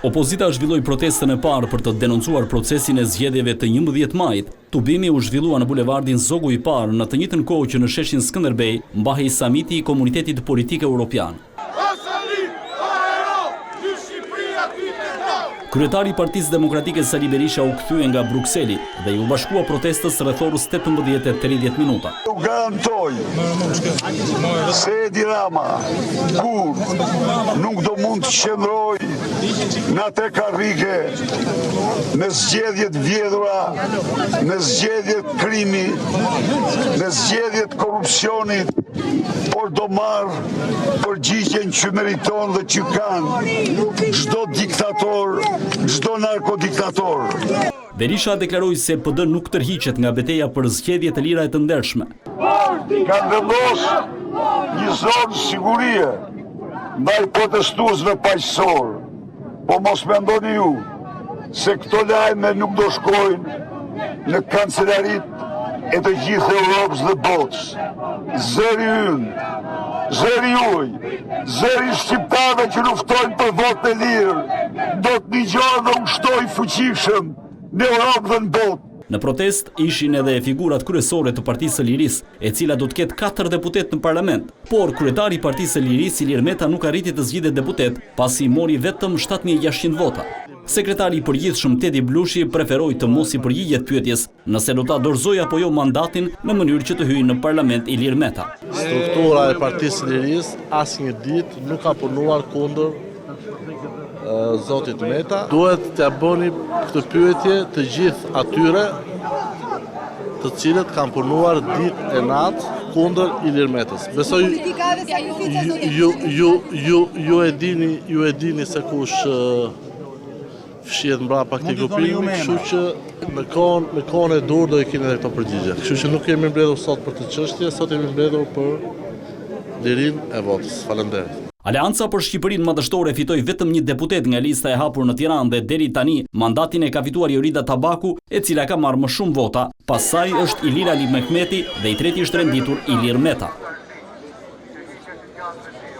Opozita zhvilloi protestën e parë për të denoncuar procesin e zgjedhjeve të 11 majit. Tubimi u zhvillua në bulevardin Zogu i Parë, në të njëjtën kohë që në sheshin Skënderbej mbahej samiti i Komunitetit Politik Europian. Kryetari i Partisë Demokratike Sali Berisha u kthye nga Brukseli dhe iu bashkua protestës rreth orës 18:30 minuta. Ju garantoj se Edi Rama kurrë nuk do mund të qëndrojë në atë karrige me zgjedhje të vjedhura, me zgjedhje krimi, me zgjedhje të korrupsionit, por do marrë përgjigjen që meriton dhe që kanë çdo diktator, çdo narkodiktator. Berisha deklaroi se PD nuk tërhiqet nga beteja për zgjedhje të lira e të ndershme. Kanë vendosur një zonë sigurie ndaj protestuesve paqësorë. Po mos mendoni ju se këto lajme nuk do shkojnë në kancelaritë e të gjithë Europës dhe botës. Zëri ynë, zëri juaj, zëri i shqiptarëve që luftojnë për votën e lirë, do të dëgjohet dhe ushtojë fuqishëm në Europë dhe në botë. Në protestë ishin edhe figurat kryesore të Partisë së Lirisë, e cila do të ketë katër deputetë në parlament. Por, kryetari i Partisë së Lirisë, Ilir Meta nuk arriti të zgjidhet deputet, pasi mori vetëm 7600 vota. Sekretari i Përgjithshëm Tedi Blushi preferoi të mos i përgjigjet pyetjes nëse do ta dorëzojë apo jo mandatin në mënyrë që të hyjë në parlament Ilir Meta. Struktura e Partisë së Lirisë asnjë ditë nuk ka punuar kundër zotit Meta. Duhet t'ia bëni këtë pyetje të gjithë atyre të cilët kanë punuar ditë e natë kundër Ilir Metës. Besoj ju ju ju ju e dini, ju e dini se kush fshihet mbrapa këtij grupimi, kështu që në kohën në kohën e duhur do i keni edhe këto përgjigje. Kështu që nuk jemi mbledhur sot për këtë çështje, sot jemi mbledhur për lirinë e votës. Faleminderit. Aleanca për Shqipërinë Madhështore fitoi vetëm një deputet nga lista e hapur në Tiranë dhe deri tani mandatin e ka fituar Jorida Tabaku, e cila ka marrë më shumë vota. Pas saj është Ilir Alimehmeti dhe i treti është renditur Ilir Meta.